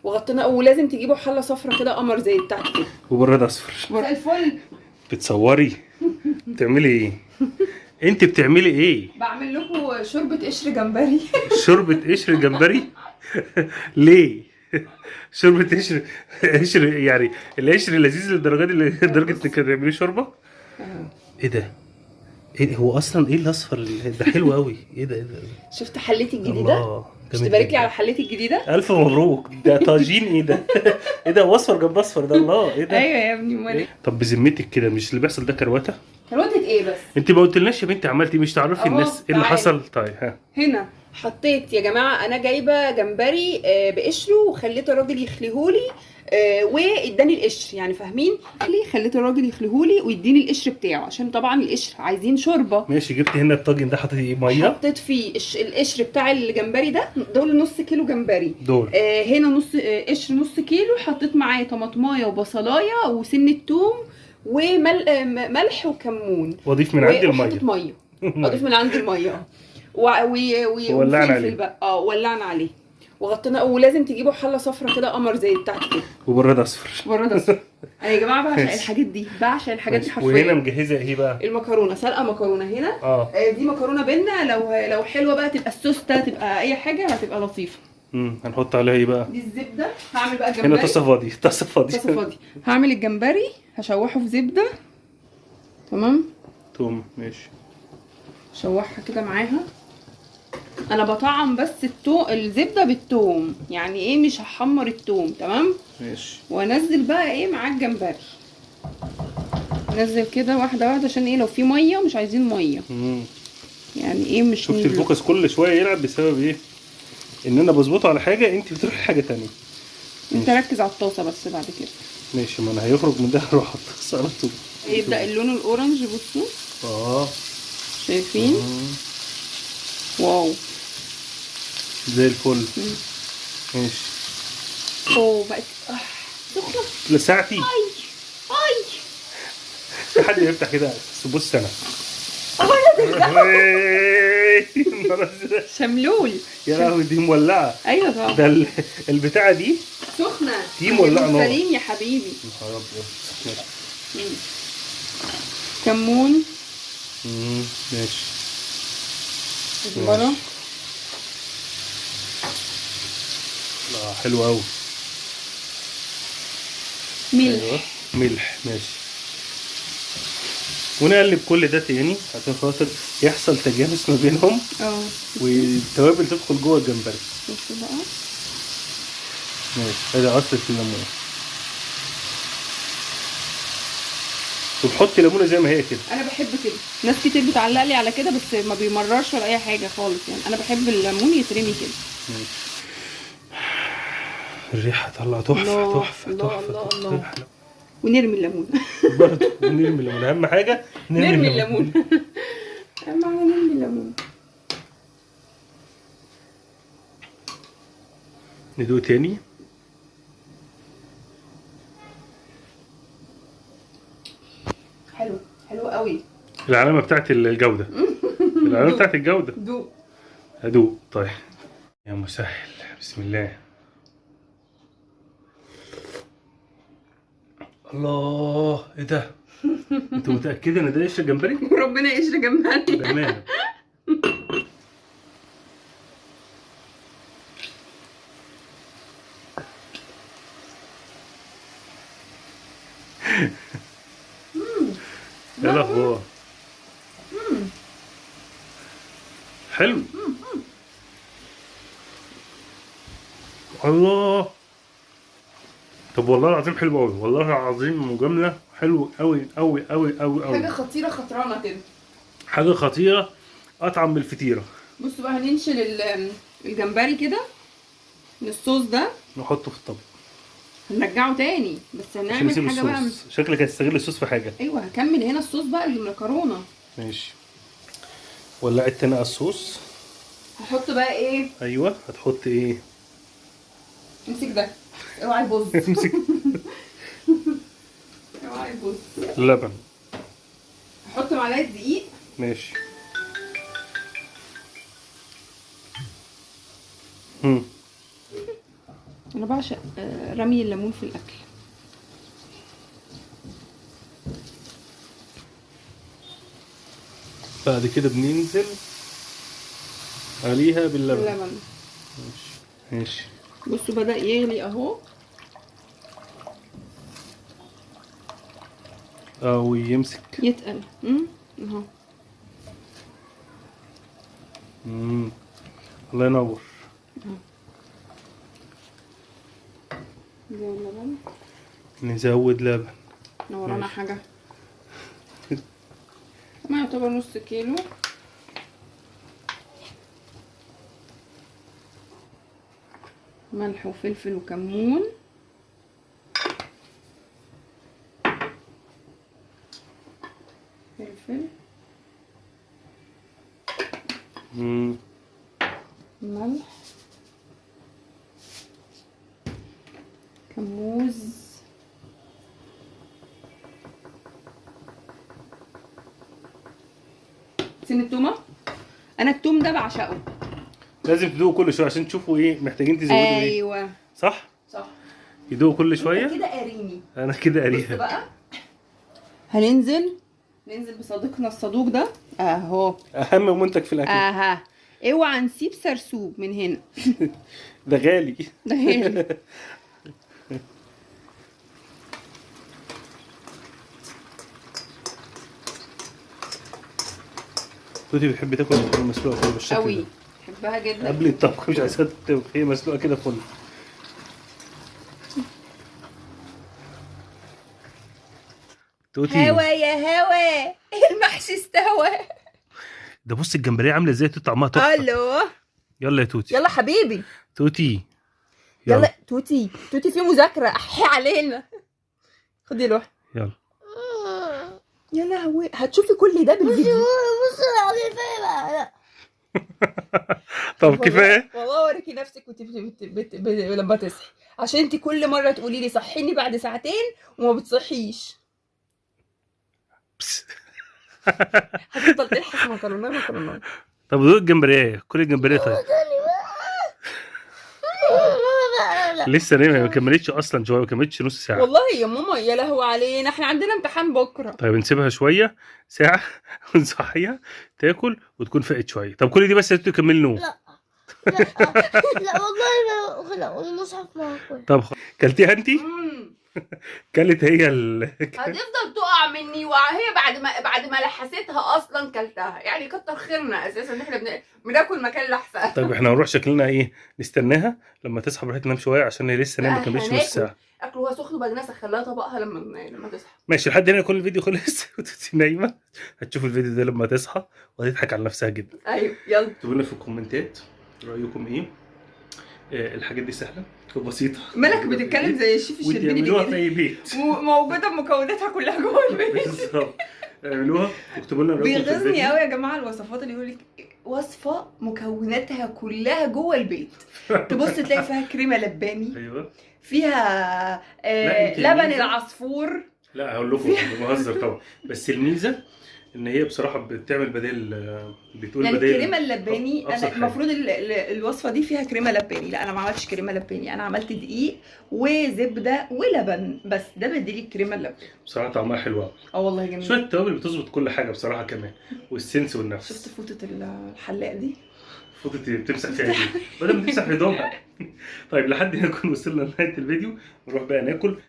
وغطينا، ولازم تجيبوا حله صفرة كده قمر زي بتاعتي كده. وبراد اصفر. مساء الفل. بتصوري؟ بتعملي ايه؟ انت بتعملي ايه؟ بعمل لكم شوربة قشر جمبري. شوربة قشر جمبري؟ ليه؟ شوربة قشر يعني القشر لذيذ للدرجة دي، لدرجة انك تعملي شوربة؟ ايه ده؟ ايه هو اصلا ايه الاصفر ده؟ حلو قوي. ايه ده؟ ايه ده؟ شفت حلتي الجديدة؟ الله، مش جامد تبارك لي جدا. على حلتي الجديدة؟ الف مبروك. ده طاجين ايه ده؟ ايه ده؟ واصفر جنب اصفر ده. الله، ايه ده؟ ايوه يا ابني، امال ايه؟ طب بذمتك كده مش اللي بيحصل ده كروته؟ كروتة ايه بس؟ انت ما قلتلناش يا بنتي عملتي، مش تعرفي اهو، الناس ايه اللي تعالي. حصل؟ طيب ها. هنا حطيت يا جماعة، انا جايبه جمبري بقشره وخليت الراجل يخليهولي، واداني القشر، يعني فاهمين؟ ليه خليت الراجل يخليهولي ويديني القشر بتاعه؟ عشان طبعا القشر عايزين شوربة. ماشي. جبت هنا الطاجن ده، حطيتي ايه؟ مية؟ حطيت فيه القشر بتاع الجمبري ده، دول نص كيلو جمبري دول. هنا نص، قشر نص كيلو، حطيت معاه طماطمايه وبصلايه وسنة توم وملح وكمون، واضيف من عندي المية. وحطيت مية. اضيف من عندي المية. وولعنا وفلفل عليه. بقى. ولعنا عليه وغطينا. ولازم تجيبوا حله صفرة كده قمر زي بتاعتي كده. وبراد اصفر. براد اصفر. انا يا جماعة بعشق ماشي. الحاجات دي، بعشق الحاجات دي ماشي. حرفيا. وهنا مجهزة ايه بقى؟ المكرونه، سلقه مكرونه هنا. دي مكرونه بينا، لو حلوة بقى تبقى السوسته، تبقى اي حاجة هتبقى لطيفة. هنحط عليها ايه بقى؟ دي الزبدة. هعمل بقى هنا الجمبري. طاسه فاضية، طاسه فاضية. طاسه فاضية. هعمل الجمبري، هشوحه في زبدة. تمام. توم. ماشي. شوحها كده معاها. انا بطعم بس الزبدة بالثوم، يعني ايه؟ مش هحمر الثوم. تمام. ماشي. وانزل بقى ايه مع الجمبري، نزل كده واحدة واحدة، عشان ايه؟ لو في مية، مش عايزين مية. يعني ايه؟ مش شفت نيجي. ال focus كل شوية يلعب بسبب ايه؟ ان انا بظبطه على حاجة، انت بتروحي لحاجة تانية. انت ركز على الطاسه بس بعد كده. ماشي، ما انا هيخرج من ده هروح على الطاسه على طول. يبدا اللون ال orange، بصوا. شايفين؟ wow. زي الفل. ماشي. اوه بقت سخنة. لساعتي. اي اي. في حد يفتح كده؟ بس بص انا. الله لا ترجع. شملول. يا لهوي، دي مولعه. ايوه طبعا. ده البتاعه دي سخنة. دي مولعه نار. سليم يا حبيبي. يا نهار ابيض. ماشي. كمون. ماشي. كزبره. لا حلو قوي. ملح. أيوة. ملح. ماشي. ونقلب كل ده تاني عشان خاطر يحصل تجانس ما بينهم. والتوابل تدخل جوه الجمبري. بصوا بقى. ماشي. ادي عصرة الليمون. وتحطي ليمونه زي ما هي كده. انا بحب كده، ناس كتير بتعلق لي على كده، بس ما بيمررش ولا اي حاجة خالص، يعني انا بحب الليمون يترمي كده. ماشي. الريحة طلع تحفة. الله، تحفة، الله، تحفة، الله، تحفة. الله. ونرمي الليمون. برضه ونرمي الليمون، اهم حاجة نرمي نرمي الليمون. الليمون. اهم حاجة نرمي الليمون. ندوق تاني. حلو، حلو قوي. العلامة بتاعت الجودة. العلامة بتاعت الجودة. دوق. هدوق. طيب يا مسهل، بسم الله. الله، ايه ده؟ انت متأكدة ان ده قشر جمبري؟ وربنا قشر جمبري. بأمانة. ايه الاخبار؟ حلو. الله. طب والله العظيم حلو قوي، والله العظيم مجاملة، حلو قوي قوي قوي قوي قوي. حاجة خطيرة، خطرانه كده. حاجة خطيرة، اطعم من الفطيره. بصوا بقى، هننشل الجمبري كده من الصوص ده، نحطه في الطبق. هنرجعه تاني، بس عشان هنعمل نسيب حاجة بقى. الصوص. شكلك هتستغل الصوص في حاجة. ايوه، هكمل هنا الصوص بقى للمكرونه. ماشي. ولعت تاني على الصوص. هحط بقى ايه؟ ايوه، هتحط ايه؟ امسك ده، اوعى يبوظ. امسك. اوعى يبوظ. لبن. هحط معلقه دقيق. ماشي. انا بعشق رمي الليمون في الاكل. بعد كده بننزل عليها باللبن. اللبن. ماشي. بصوا بدأ يغلي اهو. ويمسك يتقل. اهو. الله ينور. زي اللبن. نزود لبن. نورانا حاجة. ما يعتبر نص كيلو. ملح وفلفل وكمون. فلفل. ملح، كموز، سن التومة. انا التوم ده بعشقه. لازم تدوقوا كل شوية عشان تشوفوا ايه محتاجين تزودوا ايه. ايوه صح؟ صح. يدوقوا كل شوية. انت كده قاريني. انا كده قاريها. بص بقى ننزل بصديقنا الصدوق ده اهو، اهم منتج في الاكل. اها، اوعى نسيب سرسوب من هنا. ده غالي. ده غالي. توتي بتحب تاكل المكرونه مسلوقة كده بالشكل قوي، ده. بحبها جدا. قبل الطبخ مش عايزاها تطبخ، هي مسلوقة كده فل. توتي هوا يا هوا، المحشي استوى. ده بص الجمبريه عامله ازاي، طعمها تحفة. الو يلا يا توتي. يلا حبيبي توتي يلا توتي. توتي في مذاكرة، احي علينا. خدي لوحة. يلا. يا لهوي، هتشوفي كل ده بالفيديو. بصي بقى. طب كفاية والله اوريكي نفسك وانت لما تصحي، عشان انت كل مرة تقولي لي صحيني بعد ساعتين وما بتصحيش. هتفضل تلحس مكرونه مكرونه. طب دوق الجمبريه، كل الجمبريه. طيب لسه نايمة، ما كملتش اصلا شوية، ما كملتش نص ساعة. والله يا ماما يا لهوي علينا، احنا عندنا امتحان بكره. طيب نسيبها شوية ساعة ونصحيها تاكل وتكون فاقت شوية. طب كل دي بس تكمل نوم. لا لا لا والله ما المصحف ما هاكل. طب كلتيها انت؟ كلت هي هتفضل تقع مني، وهي بعد ما لحستها اصلا كلتها، يعني كتر خيرنا اساسا ان احنا بناكل مكان لحسة. طيب احنا هنروح شكلنا ايه، نستناها لما تصحى براحتها تنام شوية عشان هي لسه نايمة ما كملتش نص ساعة. اكلوها سخن وبعدين اسخن لها طبقها لما تصحى. ماشي، لحد هنا كل الفيديو خلص. وتوتي نايمة، هتشوف الفيديو ده لما تصحى وهتضحك على نفسها جدا. ايوه يلا اكتبوا لنا في الكومنتات رايكم ايه. الحاجات دي سهلة وبسيطة. مالك بتتكلم زي الشيف الشربيني؟ وتعملوها في اي بيت، وموجودة بمكوناتها كلها جوه البيت. بالظبط، اعملوها واكتبوا لنا رايكم في بيغيظني الفيديو. قوي يا جماعة الوصفات اللي يقول لك وصفه مكوناتها كلها جوه البيت، تبص تلاقي فيها كريمة لباني، ايوه، فيها لبن العصفور. لا هقول لكم بهزر طبعا، بس الميزة ان هي بصراحة بتعمل بديل، بتقول يعني بديل الكريمة اللباني. انا المفروض الوصفة دي فيها كريمة لباني، لا انا ما عملتش كريمة لباني، انا عملت دقيق وزبده ولبن بس، ده بديل الكريمة اللباني. بصراحة طعمها حلو قوي. اه والله جميل. شوية التوابل بتظبط كل حاجة بصراحة كمان، والسنس والنفس. شفت فوطه الحلاق دي؟ فوطه بتمسح فيها دي بدل ما تمسح هدومها. طيب لحد هنا نكون وصلنا لنهاية الفيديو، نروح بقى ناكل.